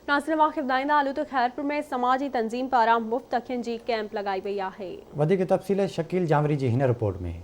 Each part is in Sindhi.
ناظرين اوهان کي ٻڌائيندا هلون ته خيرپور ۾ سماجي تنظيم پاران مفت اکين جي ڪئمپ لڳائي وئي آهي. وڌيڪ تفصيل شڪيل جانوري جي هن رپورٽ ۾.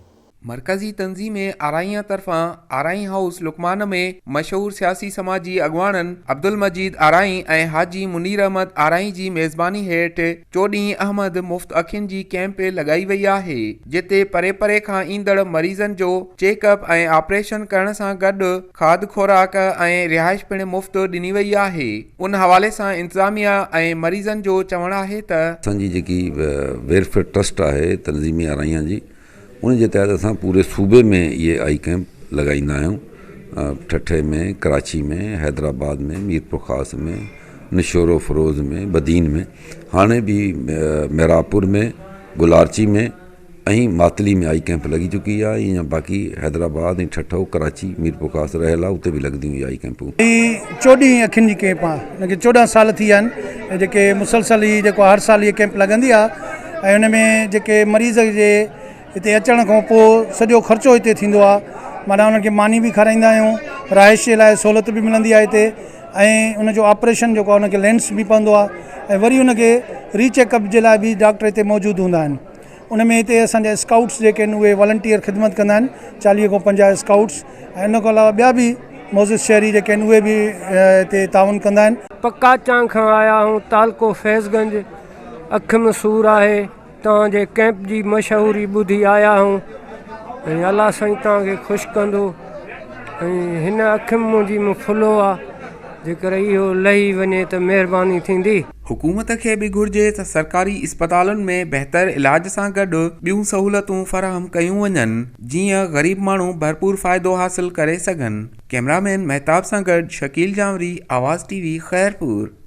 مرڪزي تنظيم آرائيان طرفان آرائين هائوس لقمان ۾ مشهور سياسي سماجي اڳواڻن عبدالمجيد آرائين ۽ حاجي منير احمد آرائين جي ميزباني هيٺ چوڏهين احمد مفت اکين جي ڪئمپ لڳائي وئي آهي جتي پري پري کان ايندڙ مريضن جو چيڪ اپ ۽ آپريشن ڪرڻ سان گڏ کاڌ خوراڪ ۽ رهائش پڻ مفت ڏني وئي آهي ان حوالي سان انتظاميا ۽ مريضن جو چوڻ آهي ته. اسان جي جيڪي ويلفيئر ٽرسٽ آهي تنظيمي آرائيان جي ان جي تحت اسان پوري صوبي ۾ اهي آئي ڪئمپ لڳائيندا آهيون ٺٽي ۾ ڪراچي ۾ حيدرآباد ۾ ميرپورخاص ۾ نشورو فروز ۾ بدين ۾ هاڻي به محرابپور ۾ گلارچي ۾ ۽ ماتلي ۾ آئي ڪئمپ لڳي چڪي آهي ۽ باقي حيدرآباد ۽ ٺٽو ڪراچي ميرپورخاص رهيل آهي اتي به لڳنديون اهي آئي ڪئمپون. هي چوڏهين اکين جي ڪئمپ آهي هن کي 14 سال ٿي ويا آهن جيڪي مسلسل هي جيڪو هر سال هي ڪئمپ لڳندي آهي ۽ ان ۾ جيڪي مريض جي هتي اچڻ کان پوء سڄو خرچو هتي ٿيندو آهي معنيٰ انهن کي ماني به کارائيندا آهيون رهائش جي لاء سهولت به ملندي آهي هتي ۽ ان جو آپريشن جيڪو آهي ان کي لينس به پوندو آهي ۽ وري ان کي ري چيڪ اپ جي لاء به ڊاڪٽر هتي موجود هوندا آهن ان ۾ هتي اسان جا اسڪائوٽس جيڪي آهن اهي والنٽيئر خدمت ڪندا آهن 40 کان 50 اسڪائوٽس ۽ ان کان علاوه ٻيا به معزز شهري جيڪي آهن اهي به هتي تعاون ڪندا آهن. پڪا چانگ کان آيا آهيون تعلقو فيض گنج اک ۾ سور آهي توهان جي ڪئمپ جي مشهوري ٻڌي آيا آهيون ۽ الله سائين توهان کي خوش ڪندو ۽ هن اک ۾ منهنجي ۾ ڦلو آ جيڪر اهو لهي وڃي ته مهرباني ٿيندي. حڪومت کي به گهرجي ته سرڪاري اسپتالن ۾ بهتر علاج سان گڏ ٻيون سهولتون فراهم ڪيون وڃن جيئن غريب ماڻهو ڀرپور فائدو حاصل ڪري سگهن. ڪئميرا مين مهتاب سان گڏ شڪيل جانوري، آواز ٽي وي، خيرپور.